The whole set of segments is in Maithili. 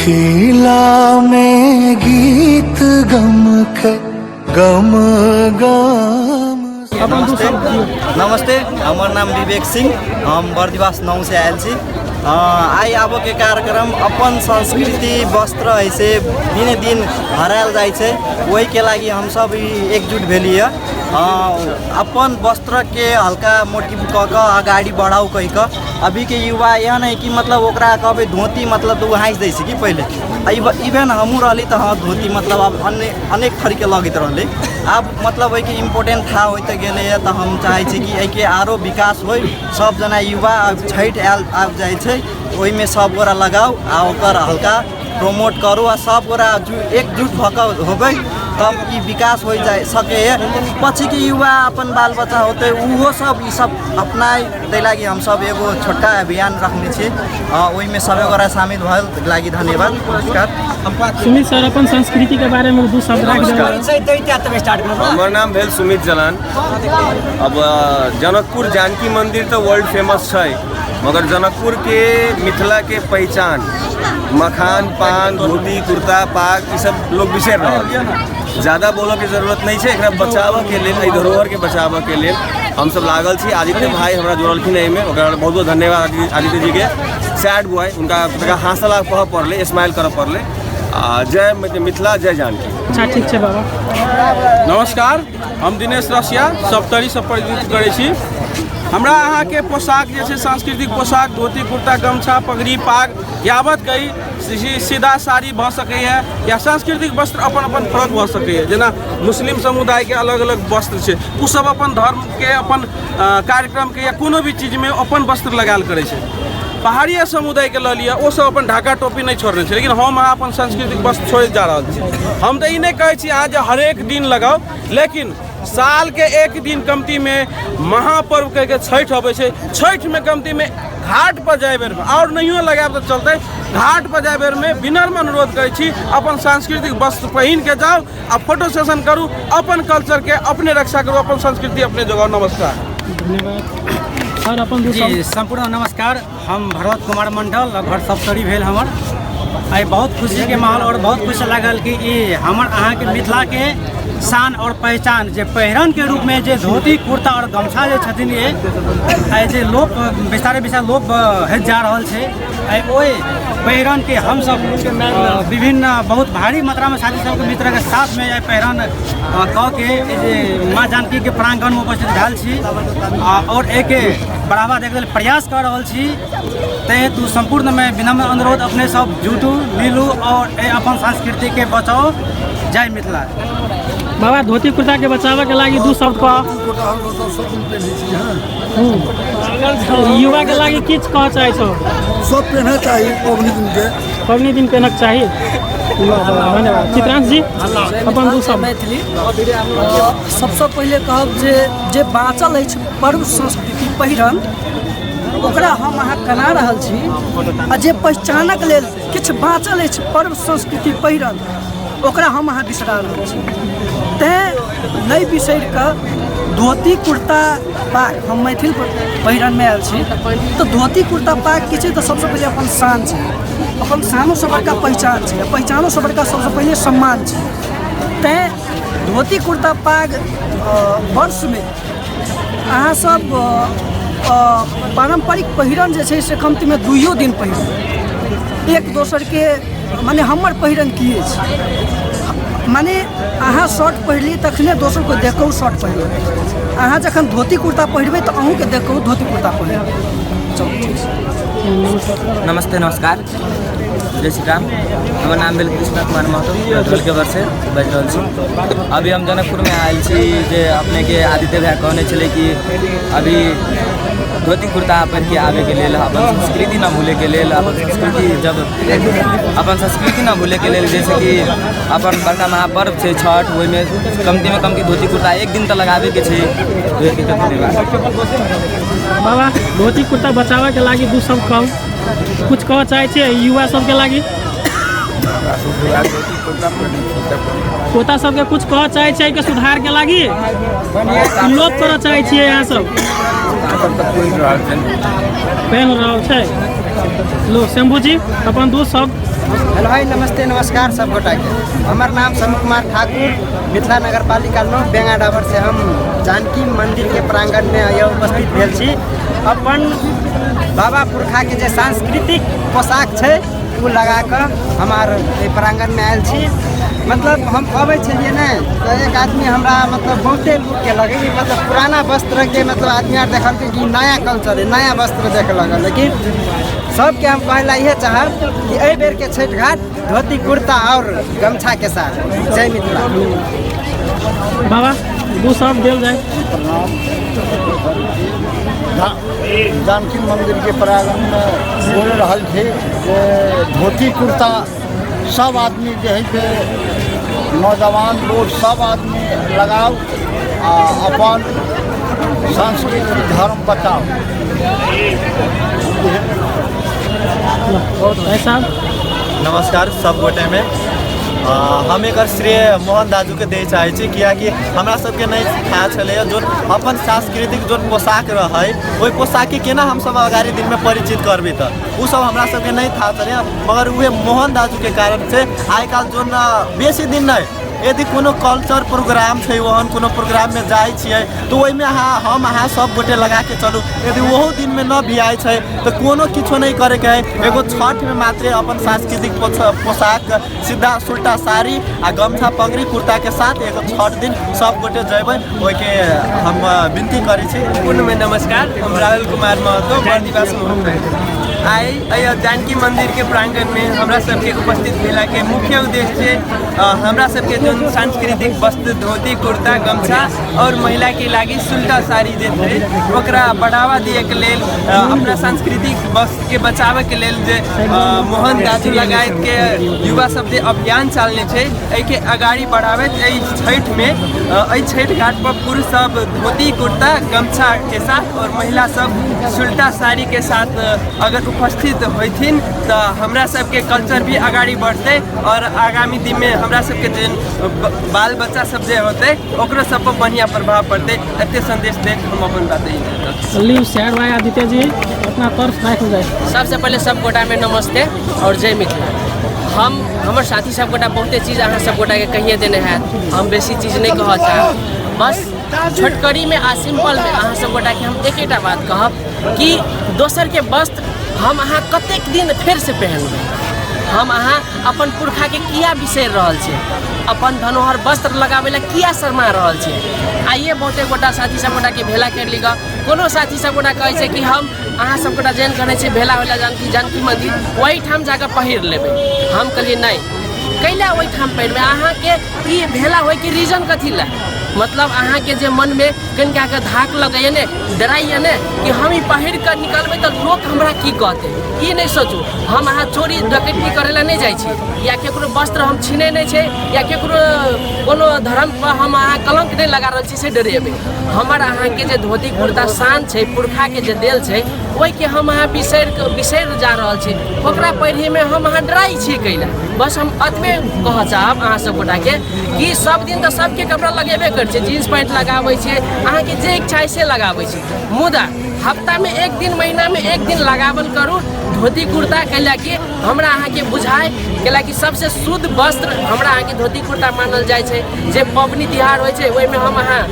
मिथिला में गीत गमकै गम गम। नमस्ते नमस्ते, हमर नाम विवेक सिंह, हम बर्दिवास 9 से आयल छी। आइ आबऽके कार्यक्रम अपन संस्कृति वस्त्र ऐसे दिने दिन हरायल जाइ छै, ओहिके लागि हमसब ई एकजुट भेली हँ। अपन वस्त्रके हल्का मोटिभ कऽ कऽ अगाडि बढ़ाउ कहि कऽ। अभीके युवा एहन है कि मतलब ओकरा कहबै धोती मतलब तऽ ओ हाँसि दै छै कि पहिले इवेन हमहूँ रहली तऽ हँ धोती मतलब आब अन्य अनेक थरीके लगैत रहलै। आब मतलब एहिके इम्पोर्टेंट था होइत गेलैए, तऽ हम चाहै छी कि एहिके आरो विकास होइ। सब जना युवा आब छठि आयल आबि जाइ छै, ओहिमे सब गोरा लगाउ आ ओकर हल्का प्रमोट करू आ सब गोरा एकजुट भऽ कऽ होबै तब ई विकास होइ जाइ सकैए। पछिके युवा अपन बाल बच्चा होतै ओहो सब ई सब अपनाय, ताहि लागि हमसब एगो छोटका अभियान रखने छी, ओहिमे सब गोरा शामिल भेल लागि धन्यवाद। नमस्कार। सुमित सर, अपन संस्कृति के बारे में दू शब्द राख देबै। हमर नाम भेल सुमित जलान। अब जनकपुर जानकी मंदिर तऽ वर्ल्ड फेमस छै, मगर जनकपुर के मिथिला के पहचान मखान पान धोती कुर्ता पाग ई सब लोग बिसरि रहल छै। ज्यादा बोलऽ के जरूरत नहि छै। एकरा बचाबऽ के लेल, एहि धरोहर के बचाबऽ के लेल हमसब लागल छी। आदित्य भाई हमरा जोड़लखिन एहिमे, ओकरा बहुत बहुत धन्यवाद आदित्य जी के। सैड बॉय, उनका तनिका हँसऽ ला कहऽ पड़लै, स्माइल करऽ पड़लै। आ जय मिथिला, जय जानकी। अच्छा ठीक छै बाबा। नमस्कार, हम दिनेश रसिया सप्तरीसँ प्रतिनिधित्व करै छी। हमरा अहाँके पोशाक जे छै सांस्कृतिक पोशाक धोती कुर्ता गमछा पगड़ी पाग यावत कही सीधा साड़ी भऽ सकैए या सांस्कृतिक वस्त्र अपन अपन फरक भऽ सकैए। जेना मुस्लिम समुदायके अलग अलग वस्त्र छै, ओ सब अपन धर्मके अपन कार्यक्रमके या कोनो भी चीजमे अपन वस्त्र लगायल करै छै। पहाड़िया समुदायके लऽ लिअ, ओ सब अपन ढाका टोपी नहि छोड़ने छै, लेकिन हम अहाँ अपन सांस्कृतिक वस्त्र छोड़ैत जा रहल छी। हम तऽ ई नहि कहै छी अहाँ जे हरेक दिन लगाउ, लेकिन सालके एक दिन कमतीमे महापर्व कहिके छठि अबै छै, छठिमे कमतीमे घाट पर जाय बेरमे आओर नहियो लगायब तऽ चलतै, घाट पर जाय बेरमे विनम्र अनुरोध करै छी अपन सांस्कृतिक वस्त्र पहिनके जाउ आ फोटो सेशन करू, अपन कल्चरके अपने रक्षा करू, अपन संस्कृति अपने जोगाउ। नमस्कार। धन्यवाद सर। अपन दू जी शब्द। सम्पूर्ण नमस्कार, हम भरत कुमार मंडल, घर सप्तरी भेल हमर। आइ बहुत खुशीके माहौल और बहुत खुशी लागल कि ई हमर अहाँके मिथिलाके शान और पहचान जे पहिरनके रूपमे जे धोती कुर्ता और गमछा जे छथिन, ये आइ जे लोप बिस्तारे बिस्तारे लोप होइत जा रहल छै, आइ ओहि पहिरनके हमसब विभिन्न बहुत भारी मात्रामे साथी सबके मित्रके साथमे आइ पहिरन कऽ के जे माँ जानकीके प्राङ्गणमे उपस्थित भेल छी और एहिके बढ़ावा दैके लेल प्रयास कऽ रहल छी। ताहि हेतु सम्पूर्णमे विनम्र अनुरोध, अपने सब जुटू मिलू और एहि अपन संस्कृतिके बचाउ। जय मिथिला। बाबा, धोती कुर्ता के बचावे के लागि दू शब्द कह। युवा के लागि किछु कह चाहै छौ? सब पेन्हे चाही पबनी दिन के, पबनी दिन पेन्हक चाही। ल बाबा, धन्यवाद। चित्रांश जी, अपन दू शब्द। मैथिली सबसँ पहिले कहब जे जे बाँचल अछि पर्व संस्कृति पहिरन, ओकरा हम अहाँ कना रहल छी, आ जे पहिचानक लेल किछु बाँचल अछि पर्व संस्कृति पहिरन, ओकरा हम अहाँ बिसरा रहल छी। तैँ नहि बिसरि कऽ धोती कुर्ता पाग, हम मैथिल पहिरनमे आयल छी तऽ धोती कुर्ता पाग की छै तऽ सबसँ पहिले अपन शान छै, अपन शानोसँ बड़का पहिचान छै, पहिचानोसँ बड़का सबसँ पहिले सम्मान छै। तैँ धोती कुर्ता पाग वर्षमे अहाँ सब पारम्परिक पहिरन जे छै से कमतीमे दुइयो दिन पहिरू, एक दोसरके मने हमर पहिरन की अछि, मने अहाँ शर्ट पहिरलियै तखने दोसरके देख कऽ ओ शर्ट पहिरलक, अहाँ जखन धोती कुर्ता पहिरबै तऽ अहूँके देख कऽ ओ धोती कुर्ता पहिरत। चलू ठीक छै। नमस्ते, नमस्कार, जय श्री राम। हमर नाम भेल कृष्णा कुमार महतो, ढोलकेवर से बाजि रहल छी। अभी हम जनकपुरमे आयल छी जे अपनेके आदित्य भैया कहने छलै कि अभी धोती कुर्ता पहिरके आबैके लेल, अपन संस्कृति न भूलैके लेल, अपन संस्कृति जब अपन संस्कृति न भूलैके लेल, जैसे कि अपन बड़का महापर्व छै छठ, ओहिमे कमतीमे कमती धोती कुर्ता एक दिन तऽ लगाबैके छै। धन्यवाद। बाबा, धोती कुर्ता बचावे के लागि दू शब्द कहू, कुछ कहऽ चाहै छियै युवा सबके लागि? पोता सबके कुछ कहऽ चाहै छियै के सुधार के लागि, लोप करऽ चाहै छियै? अहाँ सब पहिन रहल छै। लो शंभू जी अपन दू शब्द। हेलो हाई नमस्ते नमस्कार सब गोटाके। हमर नाम शंभू कुमार ठाकुर, मिथिला नगर पालिका 9 बेंगा डाबर से हम जानकी मंदिर के प्रांगण में यह उपस्थित भेल छी। अपन बाबा पुरखा के जे सांस्कृतिक पोशाक छै ओ लगा कऽ हमार एहि प्रांगण में आयल छी। मतलब हम अबै छलियै ने तऽ एक आदमी हमरा मतलब बहुते लुक केलक कि मतलब पुराना वस्त्र के मतलब आदमी आर देखलकै कि नया कल्चर है, नया वस्त्र देख लगल। लेकिन सबके हम कहै ला इहे चाहब कि एहि बेर के छठि घाट धोती कुर्ता और गमछा के साथ। जय मिथिला। बाबा दू शब्द देल जाए। जानकी मंदिर के प्रांगण में बोल रहल छी जे धोती कुर्ता सब आदमी जे है से नौजवान बूढ़ सब आदमी लगाउ आ अपन सांस्कृतिक धर्म बचाउ। भाई साहब नमस्कार सब गोटे में। हम एकर श्रेय मोहन दाजूके दै चाहै छी, कियाकि हमरा सबके नहि थाह छलैए जोन अपन सांस्कृतिक जोन पोशाक रहै ओहि पोशाकके केना हमसब अगाड़ी दिनमे परिचित करबै, तऽ ओ सब हमरा सबके नहि थाह छलैए। मगर उहे मोहन दाजूके कारण से आइ काल्हि जोन बेसी दिन नहि, यदि कोनो कल्चर प्रोग्राम छै ओहन कोनो प्रोग्राममे जाइ छियै तऽ ओहिमे अहाँ हम अहाँ सब गोटे लगाके चलू। यदि ओहो दिनमे न भी आइ छै तऽ कोनो किछो नहि करैके है, एगो छठमे मात्रे अपन सांस्कृतिक पोशाक सीधा सुल्टा साड़ी आ गमछा पगड़ी कुर्ताके साथ एगो छठ दिन सब गोटे जेबै, ओहिके हम विनती करै छी। पूर्णमे नमस्कार, हम राहुल कुमार महतो बर्दिवास मोहन। आइ एहि जानकी मंदिर के प्रांगण में हमरा सबके उपस्थित भेला के मुख्य उद्देश्य हमरा सबके जो सांस्कृतिक वस्त्र धोती कुर्ता गमछा और महिला के लागी सुल्टा साड़ी जे छै ओकरा बढ़ावा दिए के लेल अपना सांस्कृतिक वस्त्र के बचावे के लेल जे मोहन दाजू लगायत के युवा सब जे अभियान चलने छै एहिके अगाड़ी बढ़ाबैत एहि छठि में एहि छठि घाट पर पुरुष सब धोती कुर्ता गमछा के साथ और महिला सब सुल्टा साड़ी के साथ अगर उपस्थित होथिन तऽ हमरा सबके कल्चर भी अगाड़ी बढ़तै और आगामी दिनमे हमरा सबके जे बाल बच्चा सब जे होतै ओकरो सब पर बढ़िया प्रभाव पड़तै। एते संदेश दैत हम अपन बात यही। लीव शहर भाई आदित्य जी अपना तरफ राखल जाए। सबसे पहले सब गोटा में नमस्ते और जय मिथिला। हम हमर साथी सब गोटा बहुते चीज़ अहाँ सब गोटा के कहिए देने हैत, हम बेसी चीज़ नहीं कह चाहब। बस छोटकरी में आ सिंपल में अहाँ सब गोटा के हम एकेटा बात कहब कि दोसर के वस्त्र हम अहाँ कतेक दिन फेर से पहनबै, हम अहाँ अपन पुरखा के किया बिसरि रहल छी, अपन धनोहर वस्त्र लगाबै ला किया शर्मा रहल छी। आइए बहुते गोटा साथी सब गोटा के भेला कर ली, कोनो साथी सब गोटा कहै छै कि हम अहाँ सब गोटा जेहन करै छै भेला होला जानकी जानकी मंदिर ओहिठाम जाकऽ पहिर लेबै। हम कहलियै नहि, कैला ओहिठाम पहिरबै, अहाँके ई भेला होइके रीजन कथी लए, मतलब अहाँके जे मनमे कनिका के धाक लगैए ने, डराइए ने कि हम ई पहिर कऽ निकलबै तऽ लोक हमरा की कहतै, ई नहि सोचू। हम अहाँ चोरी डकैती करै लए नहि जाइ छी या केकरो वस्त्र हम छीनै नहि छै या केकरो कोनो धर्म पर हम अहाँ कलंक नहि लगा रहल छी से डरेबै। हमर अहाँके जे धोती कुर्ता शान छै, पुरखाके जे देल छै, ओहिके हम अहाँ बिसरि जा रहल छी, ओकरा पहिरैमे हम अहाँ डराइ छी कैला। बस हम एतबे कहऽ चाहब अहाँ सब गोटाके कि सब दिन तऽ सबके कपड़ा लगेबे करै छै, जीन्स पैंट लगाबै छै, अहाँके जे इच्छा है से लगाबै छै, मुदा हफ्तामे एक दिन महीनामे एक दिन लगावल करू धोती कुर्ता, कैला कि हमरा अहाँके बुझाय, कैला कि सबसे शुद्ध वस्त्र हमरा अहाँके धोती कुर्ता मानल जाइ छै। जे पबनी तिहार होइ छै ओहिमे हम अहाँ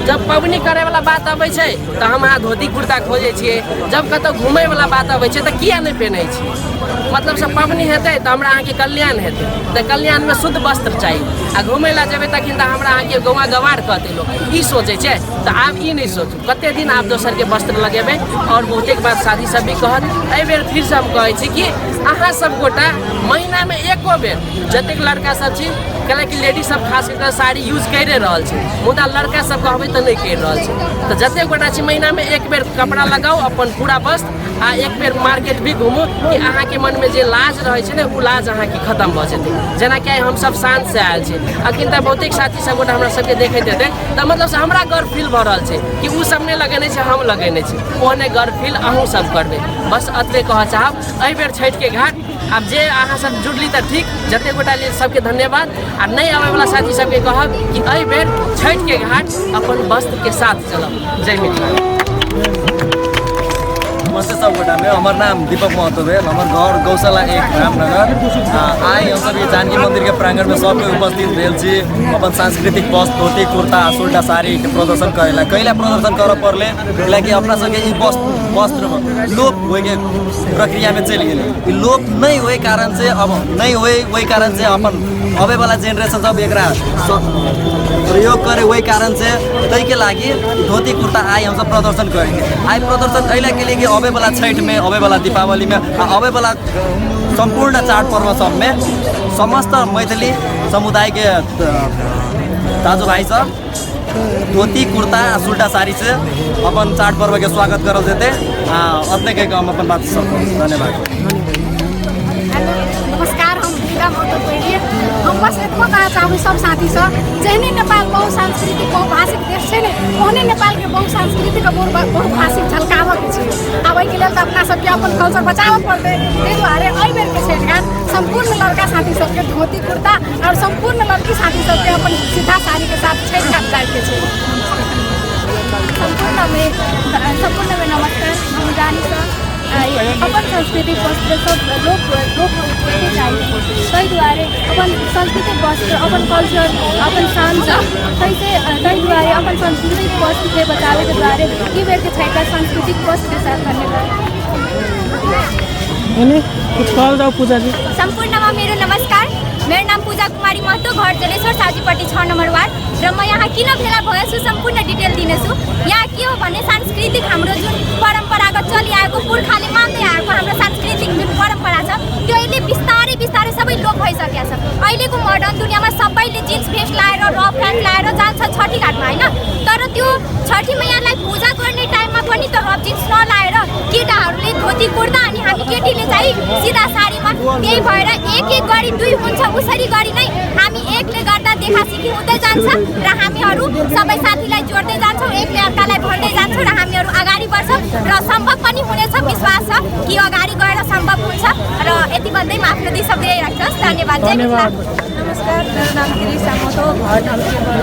जब पबनी करैवला बात अबै छै तऽ हम अहाँ धोती कुर्ता खोजै छियै, जब कतहु घुमैवला बात अबै छै तऽ किया नहि पहिनै छियै। मतलब से पबनी हेतै तऽ हमरा अहाँके कल्याण हेतै, तऽ कल्याणमे शुद्ध वस्त्र चाही, आ घुमै लए जेबै तखन तऽ हमरा अहाँके गौआँ गवार कहतै लोक, ई सोचै छै। तऽ आब ई नहि सोचू कते दिन आब दोसरके वस्त्र लगेबै। और बहुतेक बात साथी सब भी कहत। एहि बेर फिरसँ हम कहै छी कि अहाँ सब गोटा महीनामे एको बेर जतेक लड़का सब छी, कैलाकि लेडीज सब खास कऽ कऽ साड़ी यूज करि रहल छै, मुदा लड़का सब कहबै तऽ नहि करि रहल छै, तऽ जतेक गोटा छी महीनामे एक बेर कपड़ा लगाउ अपन पूरा वस्त्र आ एक बेर मार्केट भी घुमू कि अहाँके मनमे जे लाज रहै छै ने ओ लाज अहाँके खतम भऽ जेतै। जेनाकि आइ हमसब शानसँ आयल छी, अखन तऽ बहुतेक साथी सब गोटा हमरा सबके देखैत हेतै तऽ मतलब से हमरा गर्व फील भऽ रहल छै कि ओ सब नहि लगेने छै हम लगेने छी, ओहने गर्व फील अहूँ सब करबै। बस एतबे कहऽ चाहब। एहि बेर छठिके घाट आब जे अहाँ सब जुड़ली तऽ ठीक, जतेक गोटा लिए सबके धन्यवाद, आ नहि आबैवला साथी सबके कहब कि एहि बेर छठिके घाट अपन वस्त्रके साथ चलब। जय मिथिला। नमस्ते सब गोटा में। हमर नाम दीपक महतो भेल, हमर घर गौशाला 1 रामनगर। आइ हमसब ये जानकी मंदिर के प्रांगण में सब कोई उपस्थित भेल छी अपन सांस्कृतिक वस्त्र धोती कुर्ता सुल्टा साड़ी के प्रदर्शन करेला। कैला प्रदर्शन करऽ पड़ले कैला अपना सबके ई वस्त्र लोप होए के प्रक्रिया में चलि गेलै। ई लोप नहीं होए कारण से अब नहीं होए ओहि कारण से अपन आबै वाला जेनरेशन सब एकरा प्रयोग करे वही कारण से ताहि के लागि धोती कुर्ता आइ हमसब प्रदर्शन करेंगे। आइ प्रदर्शन एहि के लिए कि आबै वाला छठि में, आबै वाला दीपावली में आ आबै वाला सम्पूर्ण चाड पर्व सब में समस्त मैथिली समुदाय के दाजुभाइ सब धोती कुर्ता आ सुल्टा साड़ी से अपन चाड पर्व के स्वागत करल जेतै। आ अपने के हम अपन बात सब धन्यवाद। नमस्कार, हम लीला महतो कोइरी। हम बस एतबो कहऽ चाहबै सब साथीसँ, जहने नेपाल बहुसांस्कृतिक बहुभाषिक देश छै ने, ओहने नेपालके बहुसांस्कृतिक आ बहुभाषिक झलकाबऽके छै। आब एहिके लेल तऽ अपना सबके अपन कल्चर बचाबऽ पड़तै। ताहि दुआरे एहि बेरके छठिघाट सम्पूर्ण लड़का साथी सबके धोती कुर्ता और सम्पूर्ण लड़की साथी सबके अपन सीधा साड़ीके साथ छठिघाट जाइके छै। सम्पूर्णमे नमस्कार। हम रानी सर। अपन सांस्कृतिक वस्त्र सब लोप लोप होइते जाइ छै, ताहि दुआरे अपन सांस्कृतिक वस्त्र, अपन कल्चर, अपन शान छ, ताहिसे ताहि दुआरे अपन सांस्कृतिक वस्त्रके बचाबैके दुआरे ई बेरके छठिघाट सांस्कृतिक वस्त्रके साथ। धन्यवाद। कुछ कहल जाओ पूजा जी। सम्पूर्णमा मेरो नमस्कार। मेरो नाम पूजा कुमारी महतो, घर जलेश्वर साजीपट्टि 6 नम्बर वार्ड। र म यहाँ किन भेला भएछु सम्पूर्ण डिटेल दिनेछु। यहाँ के हो भने सांस्कृतिक हाम्रो जुन परम्परागत चलिआएको, पुर्खाले मान्दै आएको हाम्रो सांस्कृतिक जुन परम्परा छ त्यो अहिले बिस्तारै बिस्तारै सबै लोप भइसकेको छ। अहिलेको मोडर्न दुनियाँमा सबैले जिन्स भेस्ट लाएर रफ प्यान्ट लाएर जान्छ छठी घाटमा होइन, तर त्यो छठी मैयालाई पूजा गर्ने टाइममा पनि त रफ जिन्स नलाएर केटाहरूले धोती कुर्ता अनि हामी केटीले चाहिँ सिधा साडीमा, त्यही भएर एक एक गरी दुई हुन्छ, उसरी गरी नै हामी एकले गर्दा देखासिखी हुँदै जान्छ र हामीहरू सबै साथीलाई जोड्दै जान्छौँ, एकले अर्कालाई भन्दै जान्छौँ र हामीहरू अगाडि बढ्छौँ र सम्भव पनि हुनेछ। विश्वास छ कि अगाडि गएर सम्भव हुन्छ। र यति भन्दै म आफ्नो दुई शब्द यही राख्छु। धन्यवाद। जय मिथिला। नमस्कार, मेरो नाम गिरिशा महतो, घर ढल्केबाट।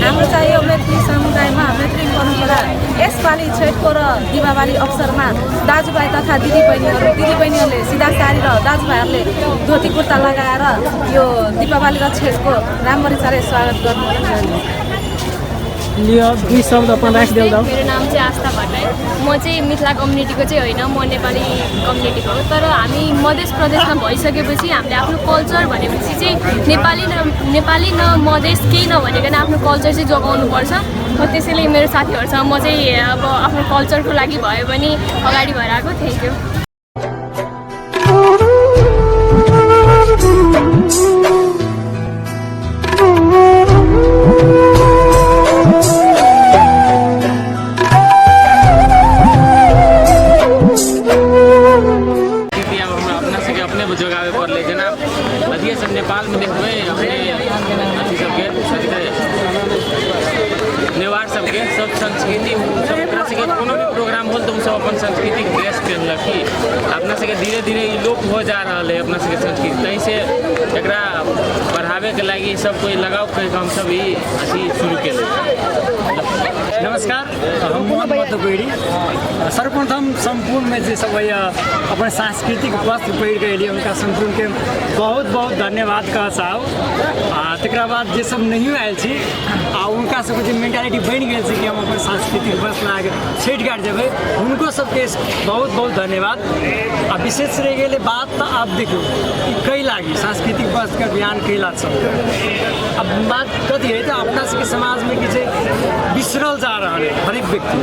हाम्रो चाहिँ यो मैत्री समुदायमा मैत्री परम्परा यसपालि छठको र दीपावली अवसरमा दाजुभाइ तथा दिदीबहिनीहरूले सिधा साडी र दाजुभाइहरूले धोती कुर्ता लगाएर यो दीपावली र छठको राम्ररी चाँडै स्वागत गर्नु। लियो दुई शब्द अपन राखि देल जाऊ। मेरो नाम चाहिँ आस्था भट्टराई। म चाहिँ मिथिला कम्युनिटीको चाहिँ होइन, म नेपाली कम्युनिटीको हो। तर हामी मधेस प्रदेशमा भइसकेपछि हामीले आफ्नो कल्चर भनेपछि चाहिँ नेपाली न मधेस केही नभनिकन आफ्नो कल्चर चाहिँ जोगाउनुपर्छ। म त्यसैले मेरो साथीहरूसँग म चाहिँ अब आफ्नो कल्चरको लागि भयो भने अगाडि भएर आएको। Thank you. नेपालमे देखबै अपने अथी सबके नेवार सबके सब संस्कृति सब सबके कोनो भी प्रोग्राम होल तऽ ओसब अपन सांस्कृतिक ड्रेस पहनलक। की अपना सबके धीरे धीरे ई लोप हो जा रहल है अपना सबके संस्कृति, ताहिसँ एकरा बढ़ाबैके लागि सब कोइ लगाव करिके हमसब ई अथी शुरू केली। नमस्कार, हम मोहन महतो कोइरी। सर्वप्रथम सम्पूर्ण में जे सब अपन सांस्कृतिक वस्त्र पहिर के एलियै हुनका सम्पूर्ण के बहुत बहुत धन्यवाद कहऽ चाहब। आ तकरा बाद जे सब नहियो आयल छी आ हुनका सबके जे मेंटालिटी बनि गेल छै कि हम अपन सांस्कृतिक वस्त्र लगा के छठि घाट जेबै, हुनको सबके बहुत बहुत धन्यवाद। आ विशेष रहि गेलै बात तऽ आब देखियौ ई कै लागी सांस्कृतिक वस्त्रके अभियान कैला चलतै। अब बात कथी है तऽ अपना सबके समाजमे की छै बिसरल जा रहल है हरेक व्यक्ति।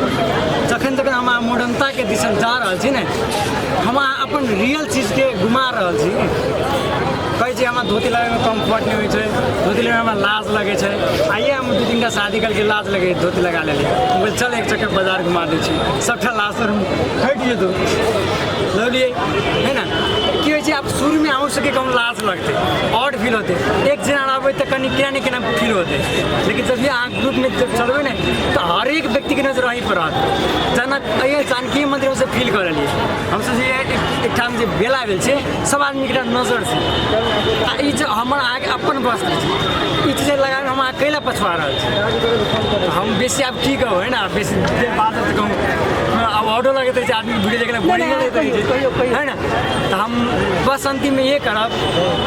जखन जखन हम मॉडर्नताके दिसन जा रहल छी ने, हम अपन रियल चीजके गुमा रहल छी। कहै छै हमरा धोती लगाबैमे कम्फर्ट नहि होइ छै, धोती लगाबैमे हमरा लाज लगै छै। आइए हम 2-3 टा शादी करके लाज लगै धोती लगा लेलियै, हम कहलियै चल एक चक्कर बाजार घुमा दै छी, सबटा लाज तर हटि जेतौ ललियै है ने। की होइ छै आब शुरूमे अहूँ सबके कम लाज लगतै, ऑड फील होतै। एक जना रहबै तऽ कनि केना ने केना फील होतै, लेकिन जब भी अहाँ ग्रुपमे जब चलबै ने तऽ हरेक व्यक्तिके नजर अहीं पर रहत। जेना एहि जानकी मन्दिर हमसब फील कऽ रहलियै, हमसब जे एकठाम जे मेला भेल छै सब आदमीके एकटा नजर छै। आ ई जे हमर अहाँके अपन वस्त्र छै, ई चीज लगाबैमे हम अहाँ कैला पछुआ रहल छी? हम बेसी आब की कहू है ने, बेसी बात तऽ कहू आब ऑडो लगैत रहै छै आदमी वीडियो देखला, बोरिंग लगैत रहै छै है ने। तऽ हम बस अन्तिममे इहे करब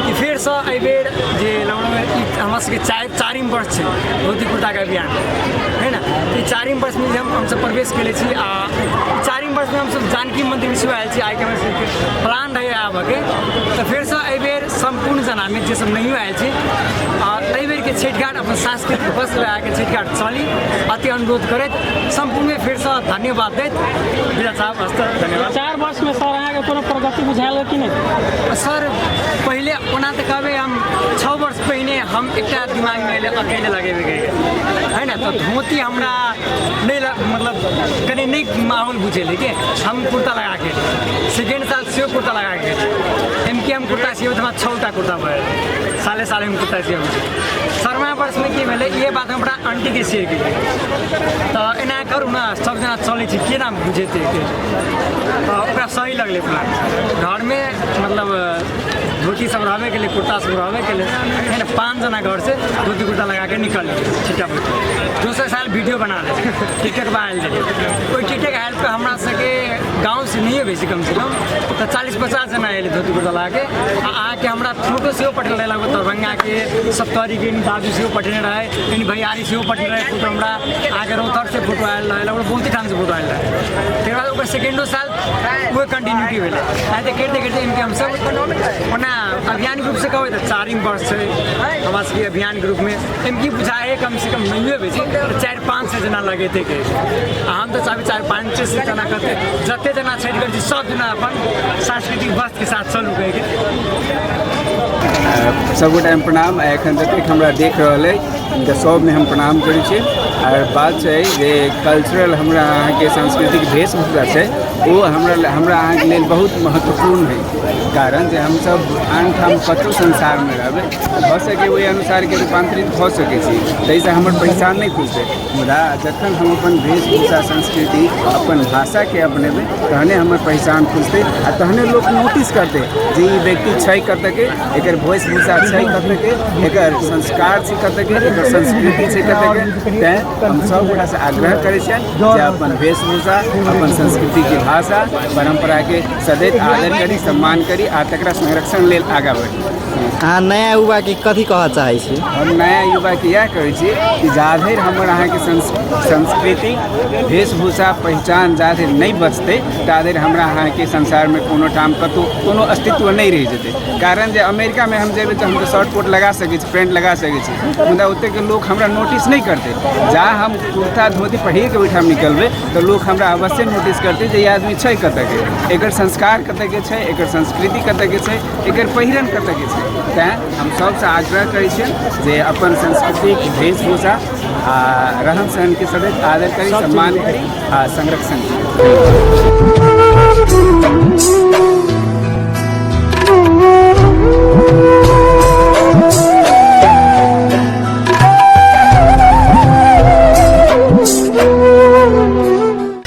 कि फेरसँ एहिबेर जे लॉकडाउनमे ई हमरा सबके चारिम वर्ष छै धोती कुर्ताके अभियान है ने, ई चारिम वर्षमे जे हमसब प्रवेश केले छी आ चारिम वर्षमे हमसब जानकी मन्दिरमे सेहो आयल छी। आइके हमर सबके प्लान रहै आबऽके, तऽ फेरसँ एहिबेर सम्पूर्ण जनामे जे सब नहियो आयल छी आ एहिबेरके छठि घाट अपन सांस्कृतिक वस्त्र लगाके छठि घाट चली, अति अनुरोध करैत सम्पूर्ण फेरसँ धन्यवाद दैत विदा साहब। हस्त धन्यवाद। 4 वर्षमे सर अहाँके कोनो प्रगति बुझायल कि नहि? सर पहिले ओना तऽ कहबै हम 6 वर्ष पहिने हम एकटा दिमागमे एलै अकेले लगेबै है ने, तऽ धोती हमरा नहि मतलब कनि नहि माहौल बुझेलै कि हम कुर्ता लगाके सेकेंड साल सेहो कुर्ता लगाके एम के हम कुर्ता सिएबै तऽ हमरा 6टा कुर्ता भऽ गेल, साले साले हम कुर्ता सिएबै। सरमा वर्षमे की भेलै, ये बात हम अपना आंटीके शेयर केलियै तऽ एना करू ने सब जना चलै छै केना बुझेतै के, तऽ ओकरा सही लगलै प्लान। घरमे मतलब धोती सब रहबे केलै, कुर्ता सब रहबे केलै है ने, 5 जना घरसँ धोती कुर्ता लगाके निकललै छिट्टा। दोसर साल वीडियो बना लै टिकटक आयल देलियै, ओहि टिकटक आयल तऽ हमरा सबके गाँवसँ नहिए बेसी कमसँ कम तऽ 40-50 जना अयलै धोती कुर्ता लगाके। आ अहाँके हमरा फोटो सेहो पठेने रहै, लगभग दरभंगाके सप्तरीके दादू सेहो पठेने रहै, यानी भैयारी सेहो पठेने रहै फोटो हमरा, अहाँके रौतहटसँ फोटो आयल रहै, लगभग बहुते ठामसँ फोटो आयल रहै। तकर बाद ओकर सेकेंडो साल ओहे कंटिन्यूटी भेलै। एनाहिते करिते करिते इनके हमसब ओना अभियान ग्रुपसँ कहबै तऽ 4 वर्ष छै हमरा सबके अभियान ग्रुपमे, एहिमे की बुझाइ कमसँ कम नहिए बेसी 4-5 सए जना लगेतै के। आ हम तऽ चाहबै 4-5 सए जना कते जते जना छठि करै छी सब जना अपन सांस्कृतिक वस्त्रके साथ चलू कहिके। सबगोटा प्रणाम। एखन जतेक हमरा देख रहल अइ हुनका सबमे हम प्रणाम करै छी। आर बात छै जे कल्चरल हमरा अहाँके सांस्कृतिक वेशभूषा छै ओ हमरा अहाँके लेल बहुत महत्वपूर्ण है, कारण जे हमसब आन ठाम कतहु संसारमे रहबै भऽ सकै ओहि अनुसारके रूपान्तरित भऽ सकै छी, ताहिसँ हमर पहिचान नहि खुजतै। मुदा जखन हम अपन वेशभूषा संस्कृति अपन भाषाके अपनेबै तहने हमर पहिचान खुजतै आ तहने लोक नोटिस करतै जे ई व्यक्ति छै कतऽके, एकर वेशभूषा छै कतऽके, एकर संस्कार छै कतऽके, एकर संस्कृति छै कतऽके। तैँ हम सब गोटासँ आग्रह करै छियनि जे अपन वेशभूषा अपन संस्कृतिके भाषा परम्पराके सदैव आदर करी, सम्मान करी आ तकरा संरक्षण लेल आगाँ बढ़ी। अहाँ नया युवाके कथी कहऽ चाहै छी? हम नया युवाके इएह कहै छी कि जाधरि हमर अहाँके संस्कृति वेशभूषा पहिचान जाधरि नहि बचतै ताधरि हमरा अहाँके संसारमे कोनो ठाम कतहु कोनो अस्तित्व नहि रहि जेतै। कारण जे अमेरिकामे हम जेबै तऽ हम तऽ शर्ट कोट लगा सकै छी, पैंट लगा सकै छी, मुदा ओतेक लोक हमरा नोटिस नहि करतै। जा हम कुर्ता धोती पहिरके ओहिठाम निकलबै तऽ लोक हमरा अवश्य नोटिस करतै जे ई आदमी छै कतऽके, एकर संस्कार कतऽके छै, एकर संस्कृति कतऽके छै, एकर पहिरन कतऽके छै। तैँ हम सबसँ आग्रह करै छियनि जे अपन सांस्कृतिक वेशभूषा आ रहन सहनके सदैव आदर करी, सम्मान करी आ संरक्षण करी।